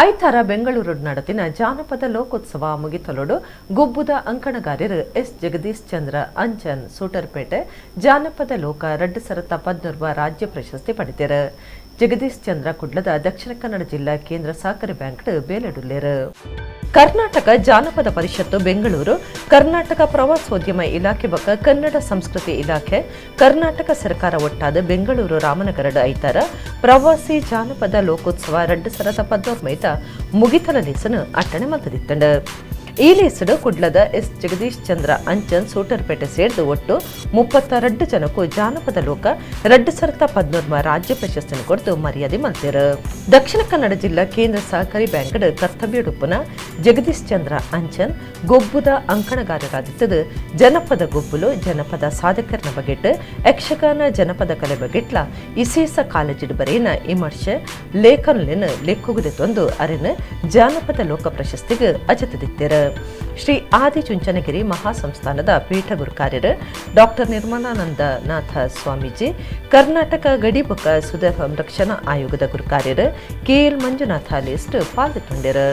ಐತಾರ ಬೆಂಗಳೂರು നടത്തിನ ಜಾನಪದ ಲೋಕೋತ್ಸವ ಮುಗಿತಲೋಡು ಗೊಬ್ಬುದ ಅಂಕಣಗಾರರು ಎಸ್ ಜಗದೀಶ್ ಚಂದ್ರ ಅಂಚನ್ ಸೂಟರ್ಪೇಟೆ ಜಾನಪದ ಲೋಕ 2014 ರಾಜ್ಯ ಪ್ರಶಸ್ತಿ ಪಡೆದರು. ಜಗದೀಶ್ ಚಂದ್ರ ಕುಡ್ಲದ ದಕ್ಷಿಣ ಕನ್ನಡ ಜಿಲ್ಲಾ ಕೇಂದ್ರ ಸಹಕಾರಿ ಬ್ಯಾಂಕ್ ಬೇಲೆಡುಲ್ಲೇರು. ಕರ್ನಾಟಕ ಜಾನಪದ ಪರಿಷತ್ತು ಬೆಂಗಳೂರು, ಕರ್ನಾಟಕ ಪ್ರವಾಸೋದ್ಯಮ ಇಲಾಖೆ ಬೊಕ್ಕ ಕನ್ನಡ ಸಂಸ್ಕೃತಿ ಇಲಾಖೆ, ಕರ್ನಾಟಕ ಸರ್ಕಾರ ಒಟ್ಟಾದ ಬೆಂಗಳೂರು ರಾಮನಗರದ ಐತಾರ ಪ್ರವಾಸಿ ಜಾನಪದ ಲೋಕೋತ್ಸವ 2014 ಮೈತ ಮುಗಿತಲ ಲೇಸನು ಅಟ್ಟಣೆ ಮಲ್ತದಿತ್ತಂಡು. ಈ ಲೇಸಡು ಕುಡ್ಲದ ಎಸ್ ಜಗದೀಶ್ ಚಂದ್ರ ಅಂಚನ್ ಸೂಟರ್ಪೇಟೆ ಸೇರ್ದು ಒಟ್ಟು 32 ಜನಕ್ಕೂ ಜಾನಪದ ಲೋಕ 2014 ರಾಜ್ಯ ಪ್ರಶಸ್ತಿಯನ್ನು ಕೊಡ್ತು ಮರ್ಯಾದೆ ಮಲ್ತೇರು. ದಕ್ಷಿಣ ಕನ್ನಡ ಜಿಲ್ಲಾ ಕೇಂದ್ರ ಸಹಕಾರಿ ಬ್ಯಾಂಕ್ ಕರ್ತವ್ಯಡುಪ್ಪುನ ಜಗದೀಶ್ ಚಂದ್ರ ಅಂಚನ್ ಗೊಬ್ಬುದ ಅಂಕಣಗಾರರಾದಿತ್ತದು ಜನಪದ ಗೊಬ್ಬುಲು ಜನಪದ ಸಾಧಕರನ ಬಗೆಟ್ ಯಕ್ಷಗಾನ ಜನಪದ ಕಲೆ ಬಗೆಟ್ಲ ಇಸೇಸ ಕಾಲೇಜಿಡ್ ಬರೆಯಿನ ವಿಮರ್ಶೆ ಲೇಖನಲಿನ ಲೆಕ್ಕುಗುದೆತ್ತೊಂದು ಅರಿನ ಜಾನಪದ ಲೋಕ ಪ್ರಶಸ್ತಿಗೆ ಅಜತದಿತ್ತೇರು. ಶ್ರೀ ಆದಿಚುಂಚನಗಿರಿ ಮಹಾಸಂಸ್ಥಾನದ ಪೀಠ ಗುರುಕಾರ್ಯರು ಡಾಕ್ಟರ್ ನಿರ್ಮಲಾನಂದನಾಥ ಸ್ವಾಮೀಜಿ, ಕರ್ನಾಟಕ ಗಡಿಬೊಕ್ಕ ಸುಧ ಸಂರಕ್ಷಣಾ ಆಯೋಗದ ಗುರುಕಾರ್ಯರು ಕೆಎಲ್ ಮಂಜುನಾಥ ಲಿಸ್ಟ್ ಪಾಲ್ಗೊಂಡರು.